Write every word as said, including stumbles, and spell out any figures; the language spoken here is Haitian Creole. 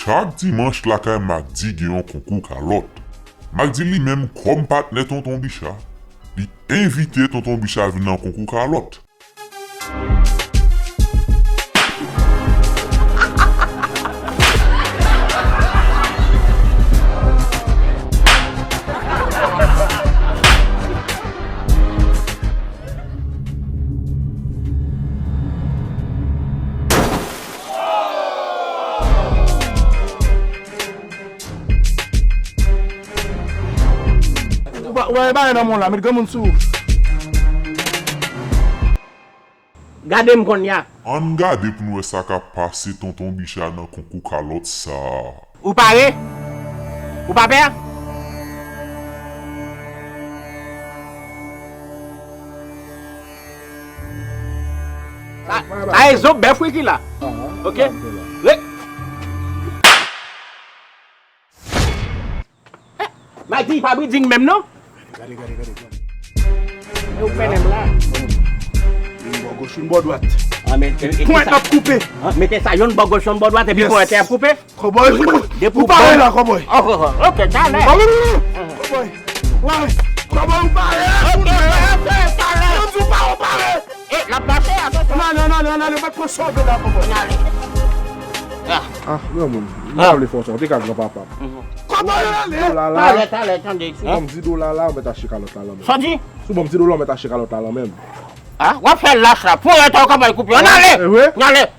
Chak dimanch lakay Makdi gen yon konkou kalòt. Makdi li menm kòm patnè Tonton Bicha, li envite Tonton Bicha vin nan konkou kalòt. Ou pa, ou pa wè bagay nan men w la, met granmoun sou ou. Gade m konnya. Ann gade pou n wè sa k ap pase Tonton Bicha nan konkou kalòt sa a. Ou pare? Ou pa pè? Sa, sa e zo bèf wi ki la. Ok. Re- Makdi, pa bridging menm non. Gade, gade, gade, gade. E ou fè menm la. Youn bò goch, youn bò dwat. Pwent l ap koupe. Mete sa youn bò goch, youn bò dwat, epi pwent ap koupe. Kòbòy. Depi ou pare la, kòbòy. Ok, talè. Kòbòy. Kòbòy, ou pare. Ok, talè. Mwen di w pa ou pare. E, l ap mache, atansyon. Nan, nan, nan, nan, nan, nou pa t pran sove la, kòbòy. N ale. Ah, granmoun, m pa vle fè w sa, w te ka granpapa m. Kòbòy, ale. Talè, talè, tande. Si w ban m di dola la, ou mèt achte kalòt la, lanmèm. Sa w di? Si w ban m di dola, ou mèt achte kalòt la, lanmèm. Ah, w ap fè lach la. Pou rete w kòbòy koupe. Ann ale. Ann ale.